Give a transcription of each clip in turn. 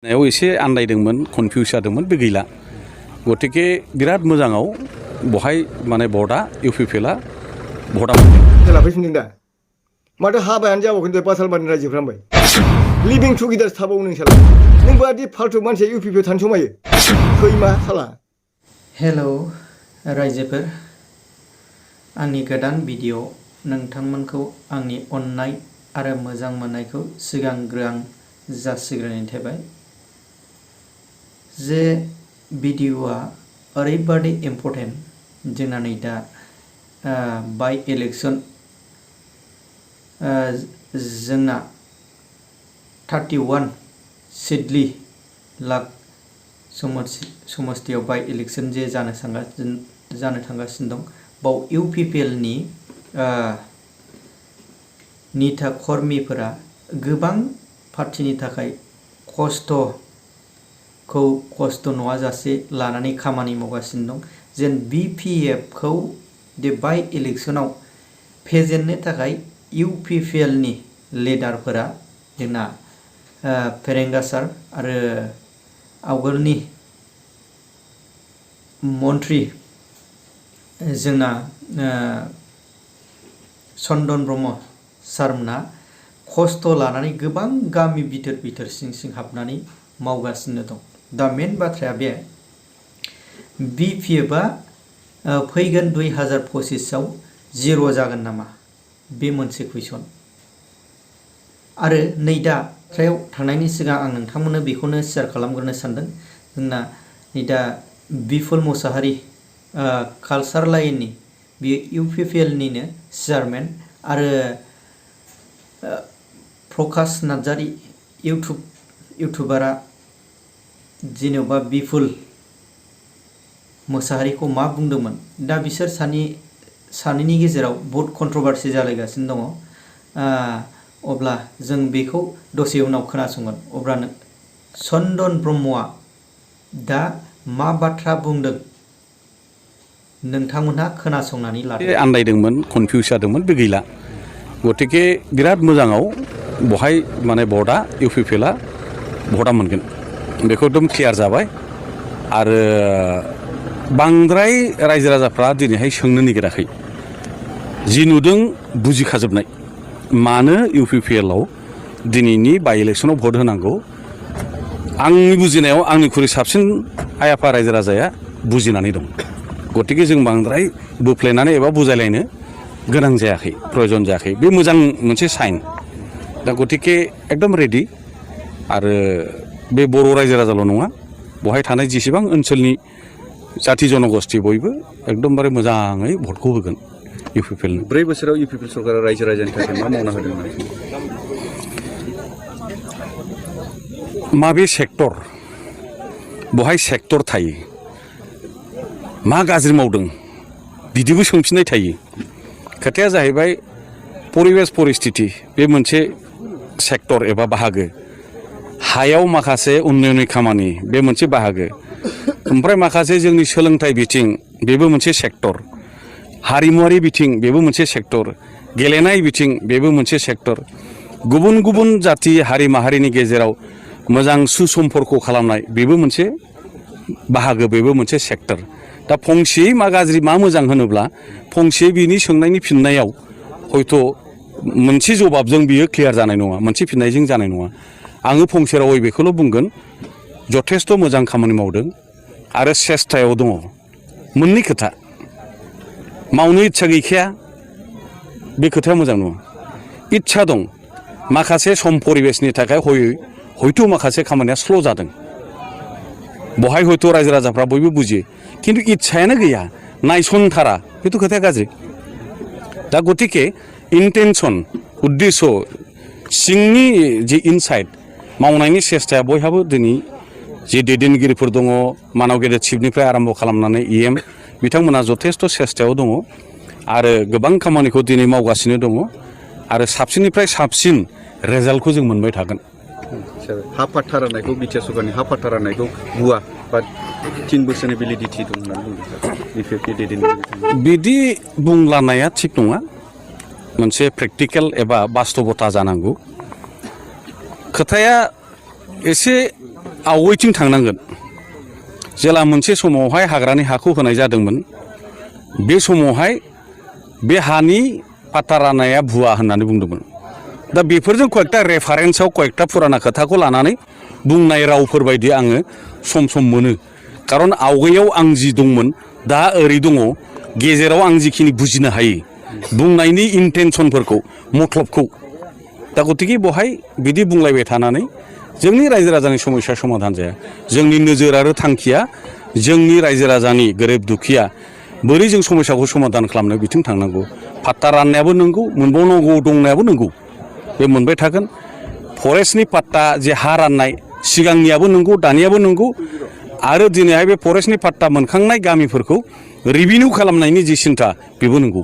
नायाव एसे आन्दायदोंमोन कनफिउस जादोंमोन बे गैला गतिके बिराद मोजाङाव बहाय माने बर्डआ UPPLआ भटा मोनगोन खेला फैफिनदों दा माथो हाबायानो जाबावखै बासालबारिनि रायजोफ्रा ओमफ्राय लिभिं टुगेदार थाबावो नोंसाला नों बादि फाल्तु मानसिया UPPL थानो समायो खैमा साला हेल' रायजोफोर आंनि गोदान भिडिअ नोंथांमोनखौ आंनि अननाय आरो मोजां मोननायखौ सिगांग्रो आं जासिग्रोनाय थाबाय जे भिडिअआ ओरैबादि इम्पर्टेन्ट जोंना नै दा बाय इलेक्शन जोंना 31 सिडली लाख समस्तियाव बाय इलेक्शन जे जानो थांगासिनो दं बाव UPPLनि नेता कर्मीफोरा गोबां पार्टीनि थाखाय खस्थ' नङाजासे लानानै खामानि मावगासिनो दं जेन BPFखौ दे बाय इलेक्शनाव फेजेननो थाखाय UPPLनि लिडारफोरा जोंना फेरेंगा सार आरो आवगोलनि मोन्ट्री जोंना सन्दन ब्रह्म सारमोना खस्थ' लानानै गोबां गामि बिथोर सिं हाबनानै मावगासिनो दं दा मेन बाथ्राया बे BPFआ फैगोन 2025आव जिर' जागोन नामा बे मोनसे कुइसन आरो नै दा ट्रायाव थांनायनि सिगां आं नोंथांमोननो बेखौनो शेयार खालामग्रोनो सानदों जोंना नै दा बिपुल मुसाहारि कालचार लाइननि बियो UPPLनिनो चेयारमेन आरो प्रकाश नार्जारी इउटुबारा जेनेबा बिपुल मुसाहारिखौ मा बुंदोंमोन दा बिसोर सानैनि गेजेराव बहुत कन्ट्रभार्सि जालायगासिनो दङ अब्ला जों बेखौ दसे उनाव खोनासंगोन अब्लानो sondन ब्रह्मआ दा मा बाथ्रा बुंदों नोंथांमोनहा खोनासंनानै लादो आन्दायदोंमोन कनफिउस जादोंमोन बे गैला गतिके बिराद मोजाङाव बहाय माने बर्डआ UPPLआ भटा मोनगोन बेखौ एकदम क्लियार जाबाय आरो बांद्राय रायजो राजाफ्रा दिनैहाय सोंनो नागिराखै जि नुदों बुजिखाजोबनाय मानो UPPLआव दिनैनि बाय इलेक्शनाव भट होनांगौ आंनि बुजिनायाव आंनिख्रुइ साबसिन आइ आफा रायजो राजाया बुजिनानै दं गतिके जों बांद्राय बोफ्लेनानै एबा बुजायलायनो गोनां जायाखै प्रयजन जायाखै बे मोजां मोनसे साइन दा गतिके एकदम रेडि आरो बे बर' रायजो राजाल' नङा बहाय थानाय जेसेबां ओनसोलनि जाथि जनगोष्ठी बयबो एकदमबारे मोजाङै भटखौ होगोन UPPLनो 4 बोसोराव UPPL सरकारा रायजो राजानि थाखाय मा मावना होदों माबे सेक्टर बहाय सेक्टर थायो मा गाज्रि मावदों बिदिबो सोंफिननाय थायो खोथाया जाहैबाय परिबेस परिस्थिति बे मोनसे सेक्टर एबा बाहागो हायाव माखासे उन्नयननि खामानि बे मोनसे बाहागो ओमफ्राय माखासे जोंनि सोलोंथाइ बिथिं बेबो मोनसे सेक्टर हारिमुवारि बिथिं बेबो मोनसे सेक्टर गेलेनाय बिथिं बेबो मोनसे सेक्टर गुबुन गुबुन जाथि हारि माहारिनि गेजेराव मोजां सुसम्पर्क खालामनाय बेबो मोनसे बाहागो बेबो मोनसे सेक्टर दा फंसे मा गाज्रि मा मोजां होनोब्ला फंसे बिनि सोंनायनि फिननायाव हयथ' मोनसे जवाबजों बियो क्लियार जानाय नङा मोनसे फिननायजों जानाय नङा आङो फंसे रावै बेखौल' बुंगोन जथेस्थ' मोजां खामानि मावदों आरो सेस्थायाव दङ मोननै खोथा मावनो इच्छा गैखाया बे खोथाया मोजां नङा इच्छा दं माखासे सम परिबेसनि थाखाय हयथ' माखासे खामानिया स्ल' जादों बहाय हयथ' रायजो राजाफ्रा बयबो बुजियो खिन्थु इच्छायानो गैया नायसनथारा बेथ' खोथाया गाज्रि दा गतिके इन्टेनसन उद्देश्य सिंनि जे इनसाइट मावनायनि सेस्थाया बयहाबो दिनै जे दैदेनगिरिफोर दङ मानाव गेदेर चिफनिफ्राय आरम्भ खालामनानै EM बिथांमोना जथेस्थ' सेस्थायाव दङ आरो गोबां खामानिखौ दिनै मावगासिनो दङ आरो साबसिननिफ्राय साबसिन रेजाल्टखौ जों मोनबाय थागोन हा पाट्टा राननायखौ बिटिआर सरकारनि हा पाट्टा राननायखौ बुवा बा 3 बोसोरनि भेलिडिटि दं होननानै बुंदों BPFनि दैदेनगिरि बिदि बुंलानाया थिग नङा मोनसे प्रेक्टिकेल एबा बास्तबता जानांगौ खोथाया एसे आवगैथिं थांनांगोन जेला मोनसे समावहाय हाग्रानि हाखौ होनाय जादोंमोन बे समावहाय बे हानि पाट्टा राननाया भुवा होननानै बुंदोंमोन दा बेफोरजों कयेकटा रेफारेन्सआव कयेकटा फुराना खोथाखौ लानानै बुंनाय रावफोर बायदि आङो सम सम मोनो खारन आवगायाव आं जि दंमोन दा ओरै दङ गेजेराव आं जिखिनि बुजिनो हायो बुंनायनि इन्टेनसनफोरखौ मतलबखौ दा गतिके बहाय बिदि बुंलायबाय थानानै जोंनि रायजो राजानि समस्या समाधान जाया जोंनि नोजोर आरो थांखिया जोंनि रायजो राजानि गोरिब दुखिया बोरै जों समस्याखौ समाधान खालामनो बिथिं थांनांगौ पाट्टा राननायाबो नंगौ मोनबावनांगौ दंनायाबो नंगौ बे मोनबाय थागोन फरेस्टनि पाट्टा जे हा राननाय सिगांनियाबो नंगौ दानियाबो नंगौ आरो दिनैहाय बे फरेस्टनि पाट्टा मोनखांनाय गामिफोरखौ रिभिनिउ खालामनायनि जि सिन्था बेबो नंगौ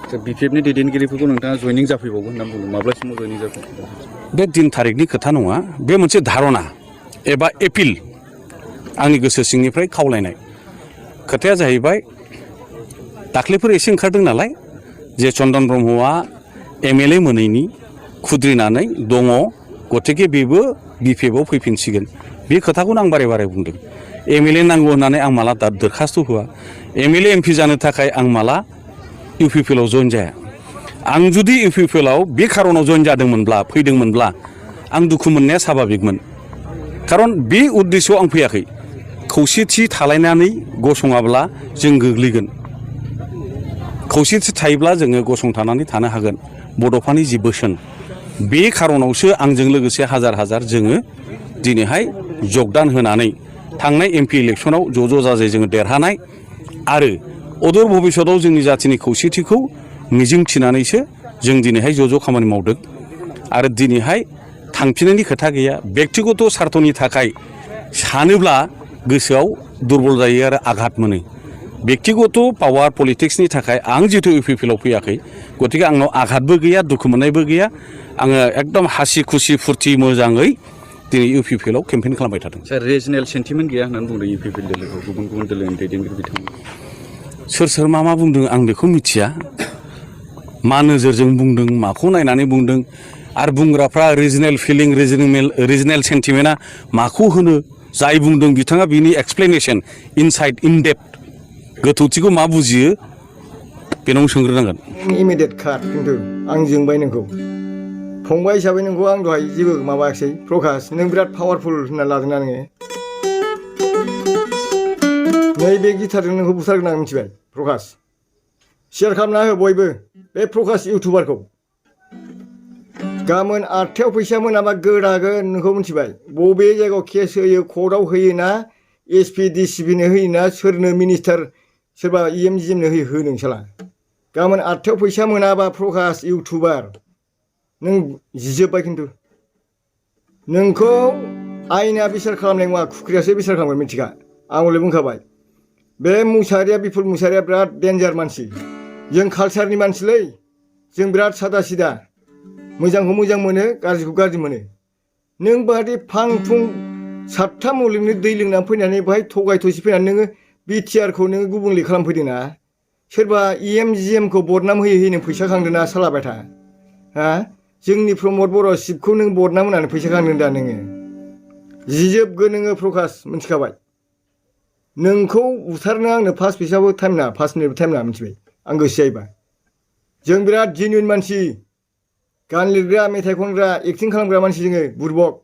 बिपिएफनि दैदेनगिरिफोरखौ नोंथाङा जयनिं जाफैबावगोन होनना बुंदों माब्ला समाव जयनिं जाफैगोन बे दिन थारिखनि खोथा नङा बे मोनसे धारना एबा एपिल आंनि गोसो सिंनिफ्राय खावलायनाय खोथाया जाहैबाय दाख्लैफोर एसे ओंखारदों नालाय जे चन्दन ब्रह्मआ MLA मोनैनि खुद्रिनानै दङ गतिके बेबो बिपिएफआव फैफिनसिगोन बे खोथाखौनो आं बारे बारे बुंदों MLA नांगौ होननानै आं माला दरखास्त होआ MLA MP जानो थाखाय आं माला UPPLआव जइन जाया आं जुदि UPPLआव बे खारनाव जइन जादोंमोनब्ला फैदोंमोनब्ला आं दुखु मोननाया स्वाभाबिकमोन खारन बे उद्देश्यआव आं फैयाखै खौसेथि थालायनानै गसङाब्ला जों गोग्लैगोन खौसेथि थायोब्ला जोङो गसंथानानै थानो हागोन बड'फानि जि बोसोन बे खारनावसो आंजों लोगोसे हाजार हाजार जोङो दिनैहाय जगदान होनानै थांनाय MP इलेक्सनाव ज' जाजाय जोङो देरहानाय आरो अदूर भबिष्यतआव जोंनि जाथिनि खौसेथिखौ मिजिं थिनानैसो जों दिनैहाय ज' खामानि मावदों आरो दिनैहाय थांफिननायनि खोथा गैया बेक्तिगत स्वार्थनि थाखाय सानोब्ला गोसोआव दुरबल जायो आरो आघात मोनो बेक्तिगत पावार पलिटिक्सनि थाखाय आं जितु UPPLआव फैयाखै गतिके आंनाव आघातबो गैया दुखु मोननायबो गैया आङो एकदम हासि खुसि फुर्ति मोजाङै दिनै UPPLआव केम्पेइन खालामबाय थादों सार रिजनेल सेन्टिमेन्ट गैया होननानै बुंदों UPPL दोलोखौ गुबुन गुबुन दोलोनि दैदेनगिरि बिथांमोन सोर मा बुंदों आं बेखौ मिथिया मा नोजोरजों बुंदों माखौ नायनानै बुंदों आरो बुंग्राफ्रा रिजनेल फिलिं रिजनेल सेन्टिमेन्टआ माखौ होनो जाय बुंदों बिथाङा बिनि एक्सप्लेनेसन इनसाइड इन डेप्थ गोथौथिखौ मा बुजियो बेनाव सोंग्रोनांगोन इमिडियेट काट खिन्थु आं जोंबाय नोंखौ फंबाय हिसाबै नोंखौ आं दहाय जेबो माबायाखिसै प्रकाश नों बिराद पावारफुल होनना लादोंना नोङो नैबे गिटारजों नोंखौ बुथारगोन आं मिथिबाय प्रकाश शेयार खालामना हो बयबो बे प्रकाश इउटुबारखौ गाबोन 8थायाव फैसा मोनाबा गोदागोन नोंखौ मिथिबाय बबे जायगायाव केस होयो कर्टआव होयोना SP DCPनो होयोना सोरनो मिनिस्टार सोरबा EMGMनो होयो हो नोंसाला गाबोन 8थायाव फैसा मोनाबा प्रकाश इउटुबार नों जिजोब्बाय खिन्थु नोंखौ आयेना बिसार खालामनाय नङा खुख्रियासो बिसार खालामगोन मिथिखा आं हले बुंखाबाय बे मुसाहारिया बिपुल मुसाहारिया बिराद डेन्जार मानसि जों कालचारनि मानसिलै जों बिराद सादा सिदा मोजांखौ मोजां मोनो गाज्रिखौ गाज्रि मोनो नों बादि फां फुं 7था मुलुगनि दै लोंनानै फैनानै बाहाय थगाय थसि फैनानै नोङो BTRखौ नोङो गुबुंले खालामफैदोंना सोरबा EMGMखौ बदनाम होयै नों फैसा खांदोंना सालाबाय था हा जोंनि प्रमद बर' शिबखौ नों बदनाम होनानै फैसा खांदों दा नोङो जिजोबगोन नोङो प्रकाश मिथिखाबाय नोंखौ बुथारनो आंनो 5 फैसाबो टाइम नाङा 5 मिनिटबो टाइम नाङा मिथिबाय आं गोसो जायोबा जों बिराद जेनुइन मानसि गान लिरग्रा मेथाइ खनग्रा एक्टिं खालामग्रा मानसि जोङो बुरबक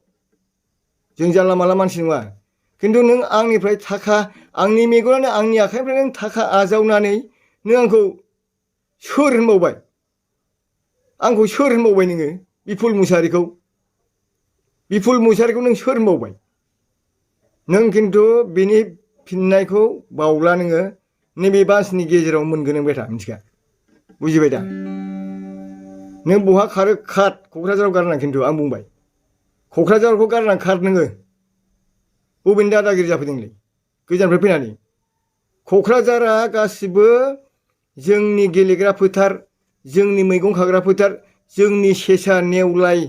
जों जानला माला मानसि नङा खिन्थु नों आंनिफ्राय थाखा आंनि मेगनानो आंनि आखाइनिफ्राय नों थाखा आजावनानै नों आंखौ सोर होनबावबाय आंखौ सोर होनबावबाय नोङो बिपुल मुसाहारिखौ नों सोर होनबावबाय नों खिन्थु बिनि फिननायखौ बावला नोङो नैबे बासनि गेजेराव मोनगोन नों बेटा मिथिखा बुजिबाय दा नों बहा खारो खार क'क्राझाराव गारनां खिन्थु आं बुंबाय क'क्राझारखौ गारनां खार नोङो बबेनि दादागिरि जाफैदोंलै गोजाननिफ्राय फैनानै क'क्राझारा गासिबो जोंनि गेलेग्रा फोथार जोंनि मैगं खाग्रा फोथार जोंनि सेसा नेवलाय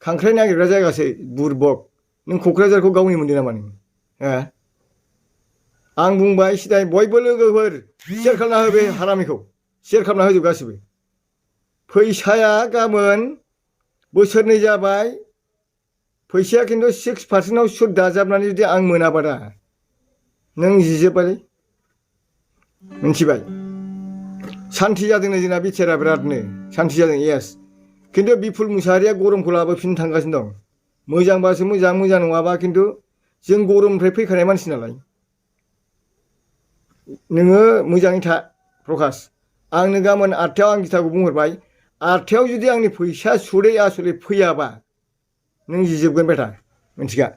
खांख्राइ नागिरग्रा जायगासो बुरबक नों क'क्राझारखौ गावनि मोनदों नामा नों हा आं बुंबाय सिदाय बयबो लोगोफोर शेयार खालामना हो बे हारामिखौ शेयार खालामना होजोब गासिबो फैसाया गाबोन बोसोरनै जाबाय फैसाया खिन्थु 6% सुद दाजाबनानै जुदि आं मोनाबा दा नों जिजोब्बायलै मिथिबाय सान्थि जादोंनो जोंना बिटिआरआ बिरादनो सान्थि जादों येस खिन्थु बिपुल मुसाहारिया गरमखौ लाबोफिननो थांगासिनो दं मोजांबासो मोजां मोजां नङाबा खिन्थु जों गरमनिफ्राय फैखानाय मानसि नालाय नोङो मोजाङै था प्रकाश आंनो गाबोन 8टायाव आं गिथाखौ बुंहरबाय 8टायाव जुदि आंनि फैसा सुदै आसले फैयाबा नों जिजोबगोन बेटा मिथिगा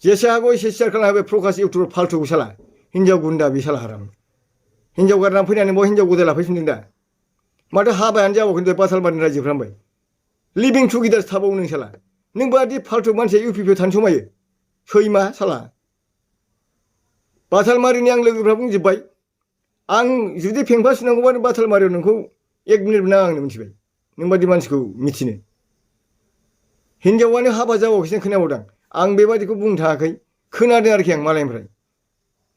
जेसे हागौ एसे शेयार खालामना होबाय प्रकाश इउटुबाव फाल्थुखौ साला हिन्जाव गुन्दा बे साला हाराम हिन्जाव गारनानै फैनानै बाव हिन्जाव गोदान लाफैफिनदों दा माथो हाबायानो जाबावखै बातालबारिनि रायजोफ्रा होनबाय लिभिं टुगेदार थाबावो नों साला नों बादि फाल्थु मानसिया इउपिपिआव थानो समायो सैमा साला बातालमारिनि आं लोगोफ्रा बुंजोब्बाय आं जुदि फेंफा सुनांगौबा बातालमारियाव नोंखौ 1 मिनिट नाङा आंनो मिथिबाय नों बादि मानसिखौ मिथिनो हिन्जावानो हाबा जाबावखैसो खोनाबावदां आं बेबादिखौ बुंनो थाङाखै खोनादों आरोखि आं मालायनिफ्राय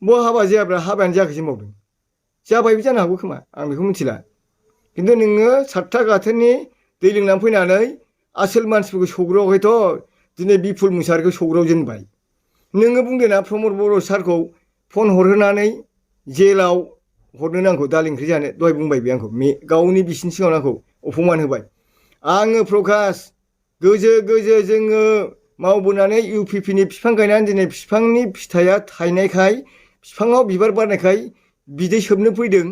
बहा हाबा जायाब्ला हाबायानो जायाखैसो मावदों जाबायबो जानो हागौ खोमा आं बेखौ मिथिला खिन्थु नोङो 7था गाथोननि दै लोंनानै फैनानै आसोल मानसिफोरखौ सौग्रावाखैथ' दिनै बिपुल मुसाहारिखौ सौग्रावजेनबाय नोङो बुंदो ना प्रमद बर' सारखौ फन हरहोनानै जेलाव हरनो नांगौ दालि ओंख्रि जानो दहाय बुंबाय बे आंखौ गावनि बिसिनि सिगाङाव आंखौ अपमान होबाय आङो प्रकाश गोजो गोजो जोङो मावबोनानै इउपिपिनि बिफां गायनानै दिनै बिफांनि फिथाइया थायनायखाय बिफाङाव बिबार बारनायखाय बिदै सोबनो फैदों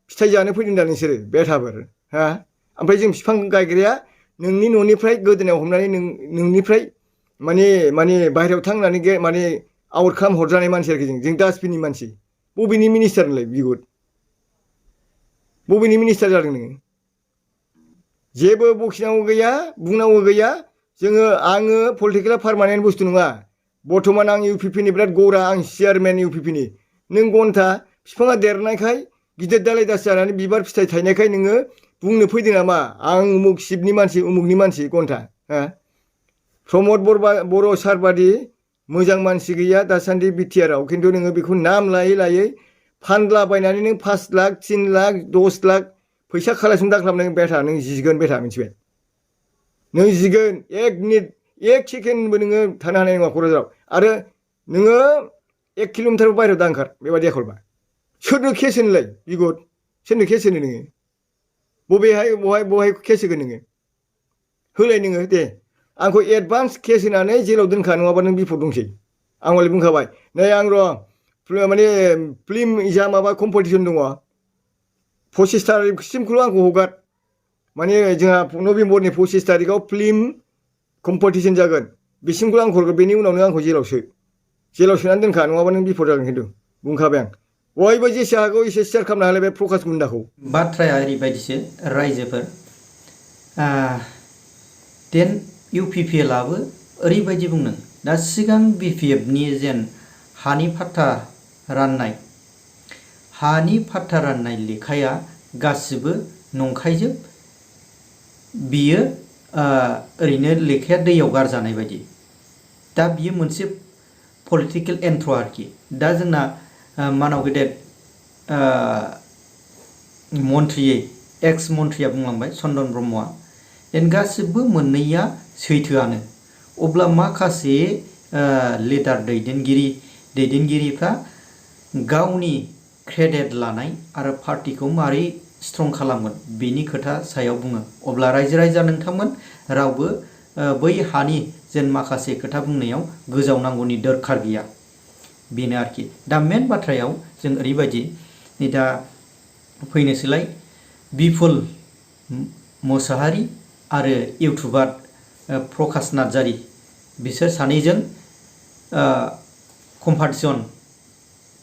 फिथाइ जानो फैदों दा नोंसोरो बेथाफोर हा ओमफ्राय जों बिफां गायग्राया नोंनि न'निफ्राय गोदोनायाव हमनानै नोंनिफ्राय माने बाहेरायाव थांनानै माने आउट खालाम हरजानाय मानसि आरोखि जों डास्टबिननि मानसि बबेनि मिनिस्टार नोंलाय बिगुर बबेनि मिनिस्टार जादों नोङो जेबो बखिनांगौ गैया बुंनांगौ गैया आङो पलिटिकेला पारमानेन्ट बुस्थु नङा बर्थमान आं इउपिपिनि बिराद गरा आं चेयारमेन इउपिपिनि नों घन्टा बिफाङा देरनायखाय गिदिर दालाय दास जानानै बिबार फिथाइ थायनायखाय नोङो बुंनो फैदों नामा आं उमुक शिबनि मानसि उमुकनि मानसि घन्टा हा प्रमद बर' सार बादि मोजां मानसि गैया दासान्दि बिटिआरआव खिन्थु नोङो बेखौ नाम लायै लायै फानला बायनानै नों 5 लाख 3 लाख 10 लाख फैसा खालेक्सन दाखालाम नों बेटा नों जिगोन बेटा मिथिबाय नों जिगोन 1 मिनिट 1 सेकेन्डबो नोङो थानो हानाय नङा क'क्राझाराव आरो नोङो 1 किल'मिटार बायहेरायाव दा ओंखार बेबायदि एखलबा सोरनो केस होनोलाय बिगुर सोरनो केस होनो नोङो बहाय केस होगोन नोङो होलाय नोङो दे आंखौ एडभान्स केस होनानै जेलाव दोनखा नङाबा नों बिपद दंसै आं हले बुंखाबाय नै आं माने फिल्म जा माबा कम्पिटिसन दङ 25 तारिखसिमखौल' आंखौ हगार माने जोंहा नभेम्बरनि 25 तारिखआव फिल्म कम्पिटिसन जागोन बिसिमखौल' आंखौ हरगोन बेनि उनावनो आंखौ जेलाव सोनानै दोनखा नङाबा नों बिपद जागोन खिन्थु बुंखाबाय आं बयबो जेसे हागौ एसे शेयार खालामना होलाय बे प्रकाश गुन्दाखौ बाथ्राया ओरैबायदिसो रायजोफोर देन UPPLआबो ओरैबायदि बुंदों दा सिगां BPFनि जेन हानि फाट्टा राननाय लेखाया गासिबो नंखायजोब बियो ओरैनो लेखाया दैयाव गारजानाय बायदि दा बियो मोनसे पलिटिकेल एन्ट्र आरोखि दा जोंना मानाव गेदेर एक्स मन्थ्रिया बुंलांबाय चन्दन ब्रह्मआ देन गासिबो मोननैया सैथोआनो अब्ला माखासे लिडार दैदेनगिरिफ्रा गावनि क्रेडिट लानाय आरो पार्टिखौ मारै स्ट्रं खालामगोन बेनि खोथा सायाव बुङो अब्ला रायजो नोंथांमोन रावबो बै हानि जेन माखासे खोथा बुंनायाव गोजावनांगौनि दरखार गैया बेनो आरोखि दा मेन बाथ्रायाव जों ओरैबायदि दा फैनोसैलाय बिपुल मुसाहारि आरो इउटुबार प्रकाश नार्जारी बिसोर सानैजों कम्पिटिसन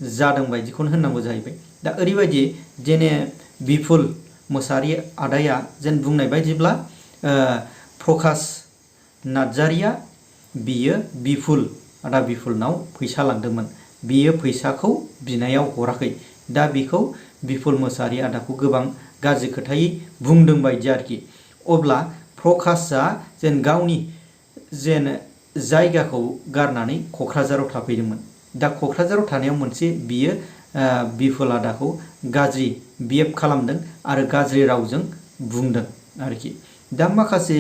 जादों बायदिखौनो होननांगौ जाहैबाय दा ओरैबायदि जेने बिपुल मुसाहारि आदाया जेन बुंनाय बायदिब्ला प्रकाश नार्जारीआ बियो आदा बिपुलनाव फैसा लांदोंमोन बियो फैसाखौ बिनायाव हराखै दा बेखौ बिपुल मुसाहारि आदाखौ गोबां गाज्रि खोथायै बुंदों बायदि आरोखि अब्ला प्रकाशआ जेन गावनि जेन जायगाखौ गारनानै क'क्राझाराव थाफैदोंमोन दा क'क्राझाराव थानायाव मोनसे बियो बिपुल आदाखौ गाज्रि बिहेभ खालामदों आरो गाज्रि रावजों बुंदों आरोखि दा माखासे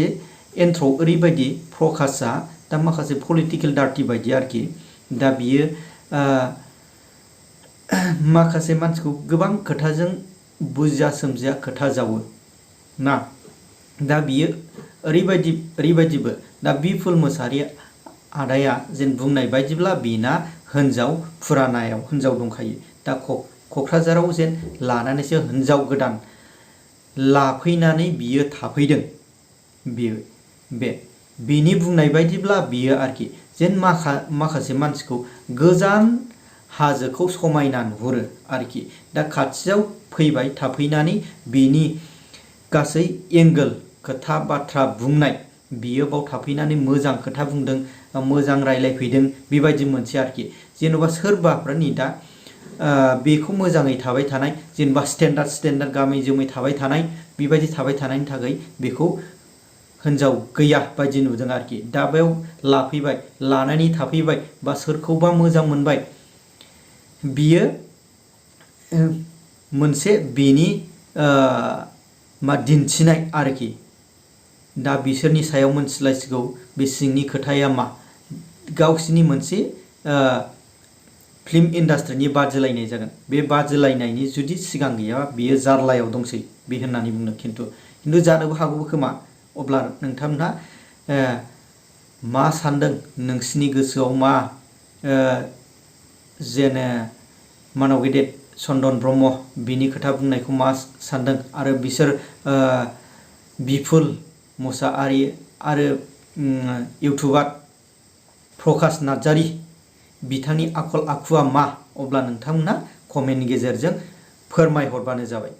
एन्थ्रआव ओरैबायदि प्रकाशआ दा माखासे पलिटिकेल डार्टि बायदि आरोखि दा बियो माखासे मानसिखौ गोबां खोथाजों बुजिया सोमजिया खोथा जावो ना दा बियो ओरैबायदिबो दा बिपुल मोसाहारि आदाया जेन बुंनाय बायदिब्ला बिना हिन्जाव फुरानायाव हिन्जाव दंखायो दा क'क्राझाराव जेन लानानैसो हिन्जाव गोदान लाफैनानै बियो थाफैदों बेनि बुंनाय बायदिब्ला बियो आरोखि जेन माखासे मानसिखौ गोजान हाजोखौ समायना नुहुरो आरोखि दा खाथियाव फैबाय थाफैनानै बिनि गासै एंगोल खोथा बाथ्रा बुंनाय बियो बाव थाफैनानै मोजां खोथा बुंदों मोजां रायलायफैदों बेबायदि मोनसे आरोखि जेन'बा सोरबाफोरनि दा बेखौ मोजाङै थाबाय थानाय जेनेबा स्टेन्डार्ड गामै जोमै थाबाय थानाय बेबायदि थाबाय थानायनि थाखाय बेखौ हिन्जाव गैया बायदि नुदों आरोखि दा बेयाव लाफैबाय लानानै थाफैबाय बा सोरखौबा मोजां मोनबाय बियो मोनसे बेनि मा दिन्थिनाय आरोखि दा बिसोरनि सायाव मोनथिलायसिगौ बे सिंनि खोथाया मा गावसिनि मोनसे फिल्म इन्डास्ट्रिनि बादिलायनाय जागोन बे बादिलायनायनि जुदि सिगां गैयाबा बियो जार्लायाव दंसै बे होननानै बुंदों खिन्थु जानोबो हागौ खोमा अब्ला नोंथांमोनहा मा सानदों नोंसिनि गोसोआव मा जेने मानाव गेदेर चन्दन ब्रह्म बिनि खोथा बुंनायखौ मा सानदों आरो बिसोर बिपुल मोसाहारि आरो इउटुबार प्रकाश नार्जारी बिथांनि आखल आखुआ मा अब्ला नोंथांमोना कमेन्टनि गेजेरजों फोरमायहरबानो जाबाय।